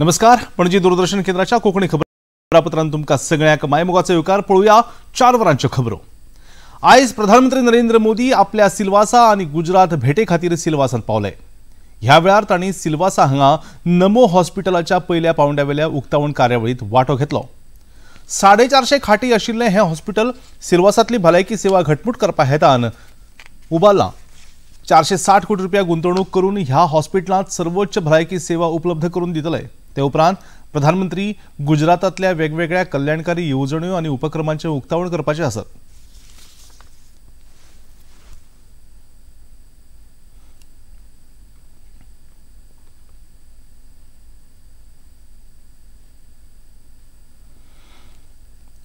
नमस्कार, पणजी दूरदर्शन केंद्राच्या कोंकणी खबरापत्रांत तुमकां सगळ्यांक मायमोगाचो येवकार. पळोवया 4 वरांच्यो खबरो. आयज प्रधानमंत्री नरेंद्र मोदी आपल्या सिल्वासा आनी गुजरात भेटे खातीर सिल्वासांत पावले. ह्या वेळार तांणी सिल्वासा हांगा नमो हॉस्पिटलाच्या पयल्या पावंड्यावेल्या उक्तावण कार्यावळींत वांटो घेतलो. 450 खाटी आशिल्लें हें हॉस्पिटल सिल्वासांतली भलायकी सेवा घटमूट करपा हेतान उबारलां. 460 कोटी रुपया गुंतवणूक करून ह्या हॉस्पिटलांत सर्वोच्च भलायकी सेवा उपलब्ध करून दितले. ते उपरांत प्रधानमंत्री गुजरातांतल्या वेगवेगळ्या कल्याणकारी येवजण्यो आनी उपक्रमांचें उक्तावण करपाचे आसात.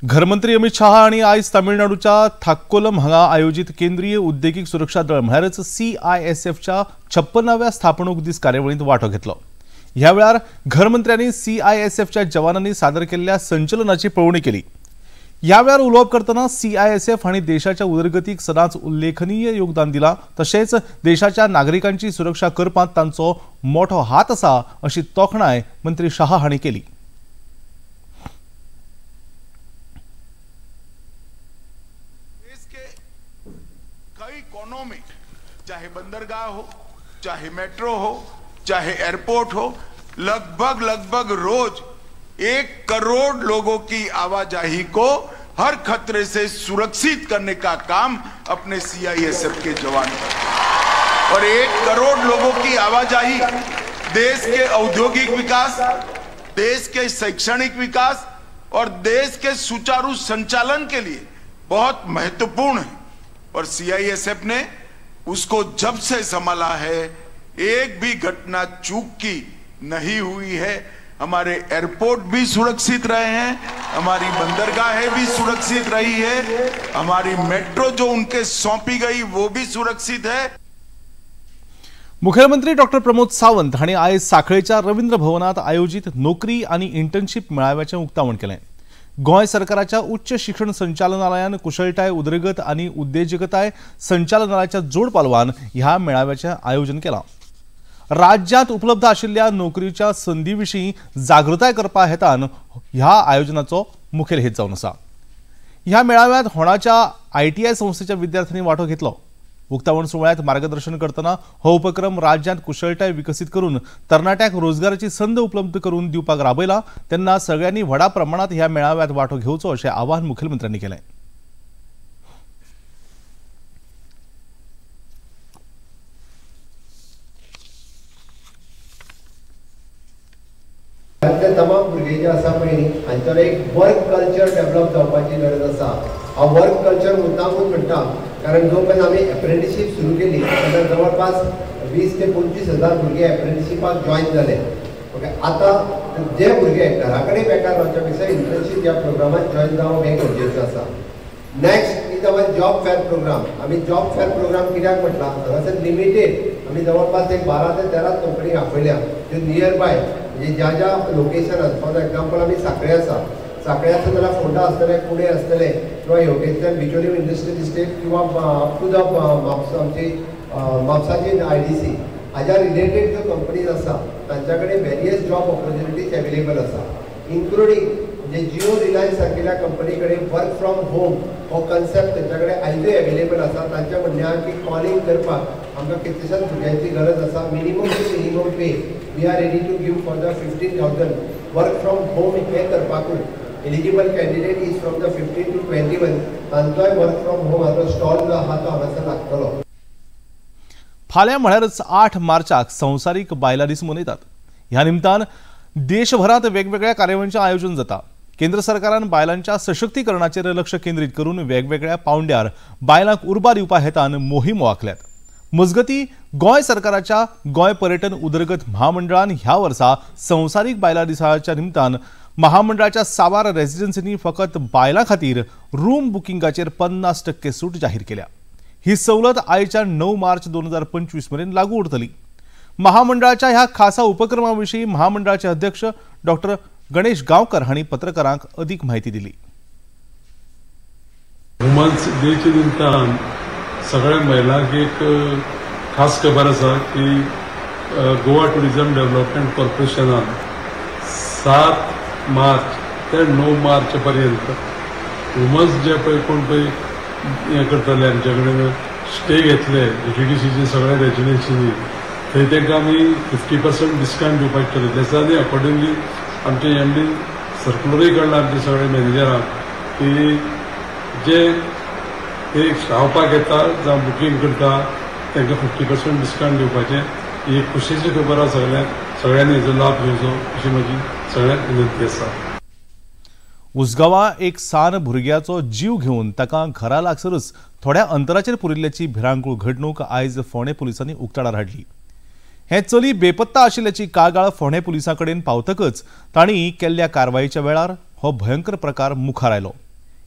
घरमंत्री अमित शाह हांणी आयज तामिळनाडूच्या थाक्कोलम हांगा आयोजीत केंद्रीय उद्देगीक सुरक्षा दळ म्हळ्यारच CISFच्या 56व्या स्थापणूक दीस कार्यावळींत वांटो घेतलो. ह्या वेळार घरमंत्र्यांनी CISFच्या जवानांनी सादर केल्ल्या संचलनाची पळोवणी केली. ह्या वेळार उलोवप करतना CISF हांणी देशाच्या उदरगतीक सदांच उल्लेखनीय योगदान दिलां, तशेंच देशाच्या नागरिकांची सुरक्षा करपांत तांचो मोठो हात आसा अशी तोखणाय मंत्री शाह हांणी केली. कई कोनों में, चाहे बंदरगाह हो, चाहे मेट्रो हो, चाहे एयरपोर्ट हो, लगभग लगभग रोज 1 करोड़ लोगों की आवाजाही को हर खतरे से सुरक्षित करने का काम अपने CISF के जवान करते हैं। और 1 करोड़ लोगों की आवाजाही देश के औद्योगिक विकास, देश के शैक्षणिक विकास और देश के सुचारू संचालन के लिए बहुत महत्वपूर्ण है। और CISF ने उसको जब से संभाला है, एक भी घटना चूक की नहीं हुई है। हमारे एयरपोर्ट भी सुरक्षित रहे हैं, हमारी बंदरगाहें भी सुरक्षित रही है, हमारी मेट्रो जो उनके सौंपी गई वो भी सुरक्षित है. मुख्यमंत्री डॉक्टर प्रमोद सावंत हांणी आयज साखळेच्या रवींद्र भवनात आयोजीत नोकरी आनी इंटर्नशीप मेळाव्याचें उक्तावण केलें. गोंय सरकाराच्या उच्च शिक्षण संचालनालयान कुशळटाय उदरगत आनी उद्देजकताय संचालनालयाच्या जोड पालवान ह्या मेळाव्याचें आयोजन केलां. राज्यांत उपलब्ध आशिल्ल्या नोकरीच्या संदी विशीं जागृताय करपा हेतान ह्या आयोजनाचो मुखेल हेत जावन आसा. ह्या मेळाव्यांत होणाच्या ITI संस्थेच्या विद्यार्थ्यांनी वांटो घेतलो. उक्तावण सुवाळ्यांत मार्गदर्शन करतना हो उपक्रम राज्यांत कुशळटाय विकसीत करून तरणाट्यांक रोजगाराची संद उपलब्ध करून दिवपाक राबयला. तेन्ना सगळ्यांनी व्हडा प्रमाणांत ह्या मेळाव्यांत वांटो घेवचो अशें आवाहन मुखेलमंत्र्यांनी केलें. तमाम भुरगे जे आसा पळय न्ही, हांच्यार एक वर्क कल्चर डेवलप जावपाची गरज आसा. हांव वर्क कल्चर मुद्दामूच म्हणटा, कारण जो पर्यंत आमी एप्रेंटिशीप सुरू केली तेन्ना जवळपास 20 ते 25 हजार भुरगे एप्रेंटिशिपाक जॉयन जाले. ओके, आतां जे भुरगे घरा कडेन बेकार रावच्या पेक्षा इंटर्नशीप ह्या प्रोग्रामात जॉयन जावप हें गरजेचें आसा. Next is our job fair programme. आमी जॉब फेअर प्रोग्राम कित्याक म्हटलां, हांगासर लिमिटेड आमी जवळपास एक 12 ते 13 कंपनी आपयल्या ज्यो नियर बाय, म्हणजे ज्या ज्या लोकेशनान, फॉर एग्जाम्पल आमी साखळे आसा, साखळे आसा जाल्यार फोंडा आसतले, कुडे आसतले, किंवा हेवटेंतल्यान बिचोलीम इंडस्ट्रियल इस्टेट किंवा अप टू the म्हापसा, आमची म्हापसाची IDC, हाज्या रिलेटेड ज्यो कंपनीज आसा तांच्या कडेन वेरियस जॉब ऑपॉर्च्युनिटीज एवेलेबल आसा, इन्क्लुडींग म्हणजे जिओ रिलायन्स सारकिल्या कंपनी कडेन वर्क फ्रॉम होम हो कन्सेप्ट तेंच्या कडेन आयजूय एवेलेबल आसा. तांच्या म्हणणें आहा की कॉलिंग करपाक आमकां कितल्याशाच भुरग्यांची गरज आसा. Minimum to minimum pay we are ready to give for the 15,000. Work from home हें करपाकूय eligible candidate is from the 15 to 21, तांचोय वर्क फ्रॉम होम हाचो स्टॉल जो आहा तो हांगासर लागतलो. फाल्यां म्हळ्यारच 8 मार्चाक संवसारीक बायलां दीस मनयतात. ह्या निमतान देशभरांत वेगवेगळ्या कार्यावळींचें आयोजन जाता. केंद्र सरकारान बायलांच्या सशक्तीकरणाचेर लक्ष केंद्रीत करून वेगवेगळ्या पावंड्यार बायलांक उर्बा दिवपा हेतान मोहिमो आंखल्यात. मजगती गोंय सरकाराच्या गोंय पर्यटन उदरगत महामंडळान ह्या वर्सा संवसारीक बायलां दिसाच्या निमतान महामंडळाच्या साबार रेसिडेन्सींनी फकत बायलां खातीर रूम बुकिंगाचेर 50% सूट जाहीर केल्या. ही सवलत आयच्या 9 मार्च 2025 मेरेन लागू उरतली. महामंडळाच्या ह्या खासा उपक्रमा विशीं महामंडळाचे अध्यक्ष डॉक्टर गणेश गांवकर हांणी पत्रकारांक अदीक म्हायती दिली. वुमन्स डेच्या निमतान सगळ्या महिलांक एक खास खबर आसा की गोवा टुरिझम डेव्हलपमेंट कॉर्पोरेशनान 7 मार्च ते 9 मार्च पर्यंत वुमन्स जे पळय कोण पळय हें करतले आमच्या कडेन स्टे घेतले डीटीडीसीचे सगळ्या रेजिडेन्सीनी थंय तांकां आमी 50% डिस्कावंट दिवपाक ठरयलें आसा आनी अकॉर्डिंगली आमचे एमडी सर्कुलरूय काडला आमच्या सगळ्या मॅनेजरांक की जे ते रावपाक येता जावं बुकींग करता तांकां 50% डिस्कावंट दिवपाचें. ही एक खोशयेची खबर आसा सगळ्यांक, सगळ्यांनी हेजो लाभ घेवचो अशी म्हजी सगळ्यांक विनंती आसा. उसगांवां एक सान भुरग्याचो जीव घेवन ताका घरा लागसरच थोड्या अंतराचेर पुरिल्ल्याची भिरांकूळ घडणूक आयज फोंडें पुलिसांनी उक्ताडार हाडली. हें चली बेपत्ता आशिल्ल्याची कागाळ फोंडें पुलिसां कडेन पावतकच तांणी केल्ल्या कारवायेच्या वेळार हो भयंकर प्रकार मुखार आयलो.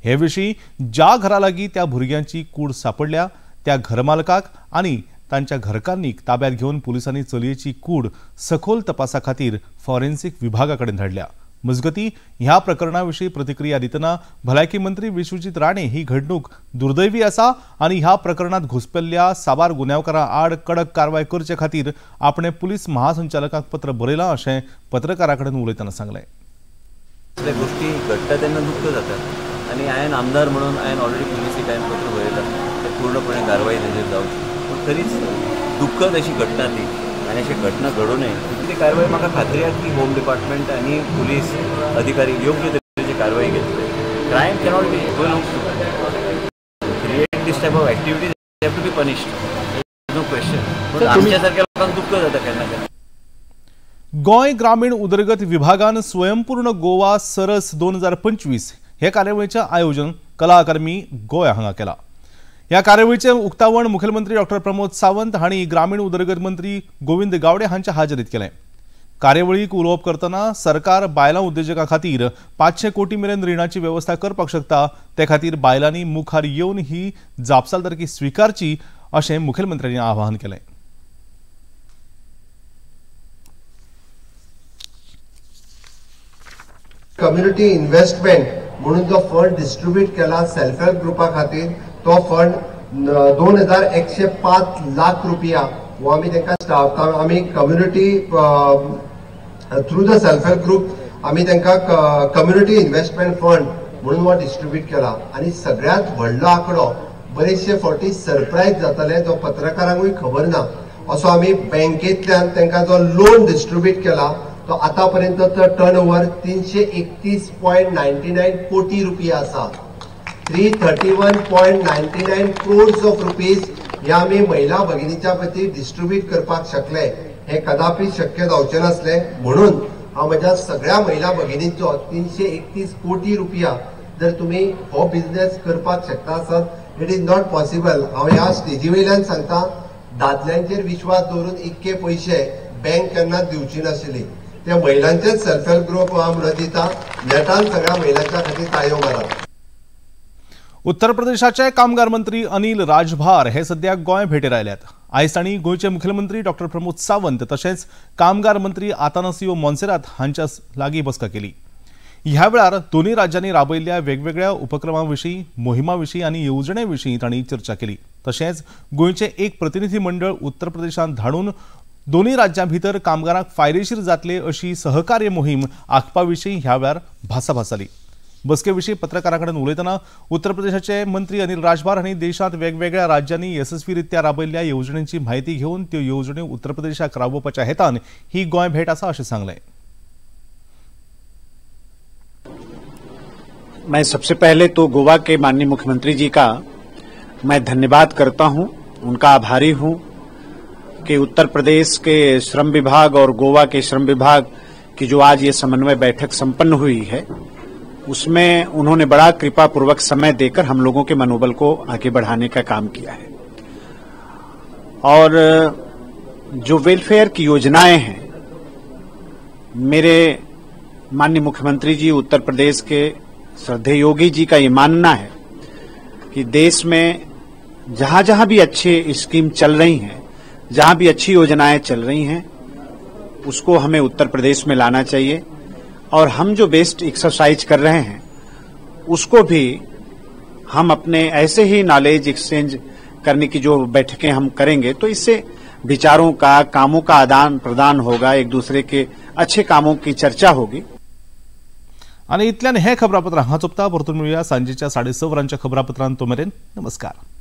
हे विशीं ज्या घरा लागीं त्या भुरग्यांची कूड सापडल्या त्या घरमालकाक आनी तांच्या घरकान्नीक ताब्यात घेवन पुलिसांनी चलयेची कूड सखोल तपासा खातीर फॉरेन्सिक विभागा कडेन धाडल्या. मजगती ह्या प्रकरणा विशीं प्रतिक्रिया दितना भलायकी मंत्री विश्वजीत राणे ही घडणूक दुर्दैवी आसा आनी ह्या प्रकरणात घुसपल्ल्या साबार गुन्यांवकारां आड कडक कारवाय करचे खातीर आपणे पुलीस महासंचालकाक पत्र बरयलां अशें पत्रकारां कडेन उलयतना सांगलें. गोष्टी घडटा तेन्ना दुख्ख जाता आनी हांवें आमदार म्हणून हांवें ऑलरेडी पुलिसीक हांवें पत्र बरयलां ते पूर्णपणे कारवाय तेजेर जावची, पूण तरीच दुख्खद अशी घटना ती आनी अशी घटना घडू नये तितली कारवाय म्हाका खात्री आसा की होम डिपार्टमेंट आनी पुलीस अधिकारी योग्य तरेची कारवाई घेतले. Crime cannot be create this type of activities have to be punished, no question. पूण आमच्या सारक्या लोकांक दुख्ख जाता केन्ना केन्ना. गोंय ग्रामीण उदरगत विभागान स्वयंपूर्ण गोवा सरस 2025 हे कार्यावळीचें आयोजन कला अकादमी गोंय हांगा केलां. ह्या कार्यावळीचें उक्तावण मुखेलमंत्री डॉक्टर प्रमोद सावंत हांणी ग्रामीण उदरगत मंत्री गोविंद गावडे हांच्या हाजेरीत केलें. कार्यावळीक उलोवप करतना सरकार बायलां उद्देजकां खातीर 500 कोटी मेरेन रिणाची वेवस्था करपाक शकता, ते खातीर बायलांनी मुखार येवन ही जापसालदारकी स्विकारची अशें मुखेलमंत्र्यांनी आवाहन केलें. कम्युनिटी इन्व्हेस्टमेंट म्हणून जो फंड डिस्ट्रीब्यूट केला सेल्फ हेल्प ग्रुपा खातीर तो फंड 2105 लाख रुपया वो आमी तांकां आमी community through the self help group आमी तांकां कम्युनिटी इन्व्हेस्टमेंट फंड म्हणून हो डिस्ट्रीब्यूट केला. आनी सगळ्यांत व्हडलो आंकडो बरेचशे फावटी सरप्रायज जाताले जो पत्रकारांकूय खबर ना असो आमी बँकेंतल्यान तांकां जो लोन डिस्ट्रीब्यूट केला तो आतां पर्यंत टर्न ओवर 331.99 कोटी रुपया आसा. 331.99 क्रोर्स ऑफ रुपीज हे आमी महिला भगिनीच्या प्रती डिस्ट्रीब्यूट करपाक शकले. हे कदापि शक्य जावचें नासलें म्हणून हांव म्हज्या सगळ्या महिला भगिनींचो 331 कोटी रुपया जर तुमी हो बिझनेस करपाक शकता आसत it is not possible. हांव ह्या स्टेजी वयल्यान सांगता, दादल्यांचेर विश्वास दवरून इतके पयशे बँक केन्नाच दिवची नाशिल्ली. त्या महिलांचेच सेल्फ हेल्प ग्रुप हांव म्हणत दिता, नेटान सगळ्या महिलांच्या खातीर ताळयो मारात. उत्तर प्रदेशाचे कामगार मंत्री अनिल राजभार हे सध्या गोंय भेटेर आयल्यात. आयज तांणी गोंयचे मुखेलमंत्री डॉक्टर प्रमोद सावंत तशेंच कामगार मंत्री आतानासियो मोन्सेरात हांच्या लागीं बसका केली. ह्या वेळार दोनूय राज्यांनी राबयल्ल्या वेगवेगळ्या उपक्रमां विशीं, मोहिमां विशीं आनी येवजणे विशीं तांणी चर्चा केली. तशेंच गोंयचें एक प्रतिनिधी मंडळ उत्तर प्रदेशांत धाडून दोनूय राज्यां भितर कामगारांक फायदेशीर जातले अशी सहकार्य मोहीम आंखपा विशीं ह्या वेळार भासाभास जाली. बसके विशीं पत्रकारां कडेन उलयतना उत्तर प्रदेशाचे मंत्री अनिल राजभार हांणी देशांत वेगवेगळ्या राज्यांनी येसस्वीरित्या राबयल्ल्या येवजण्यांची म्हायती घेवन त्यो येवजण्यो उत्तर प्रदेशाक राबोवपाच्या हेतान ही गोंय भेट आसा अशें सांगलें. मैं सबसे पहले तो गोवा के माननीय मुख्यमंत्री जी का मैं धन्यवाद करता हूं, उनका आभारी हूं कि उत्तर प्रदेश के श्रम विभाग और गोवा के श्रम विभाग की जो आज ये समन्वय बैठक संपन्न हुई है उसमें उन्होंने बड़ा कृपा पूर्वक समय देकर हम लोगों के मनोबल को आगे बढ़ाने का काम किया है। और जो वेलफेयर की योजनाएं हैं, मेरे माननीय मुख्यमंत्री जी उत्तर प्रदेश के श्रद्धेय योगी जी का ये मानना है कि देश में जहां जहां भी अच्छी स्कीम चल रही हैं, जहां भी अच्छी योजनाएं चल रही हैं, उसको हमें उत्तर प्रदेश में लाना चाहिए और हम जो बेस्ट एक्सरसाइज कर रहे हैं उसको भी हम अपने ऐसे ही नॉलेज एक्सचेंज करने की जो बैठकें हम करेंगे तो इससे विचारों का, कामों का आदान प्रदान होगा, एक दूसरे के अच्छे कामों की चर्चा होगी। आनी इतल्यान हें खबरापत्र हांगा सोंपता. परतून मेळुया सांजेच्या 6:30 वरांच्या खबरापत्रांत. तो मेरेन नमस्कार.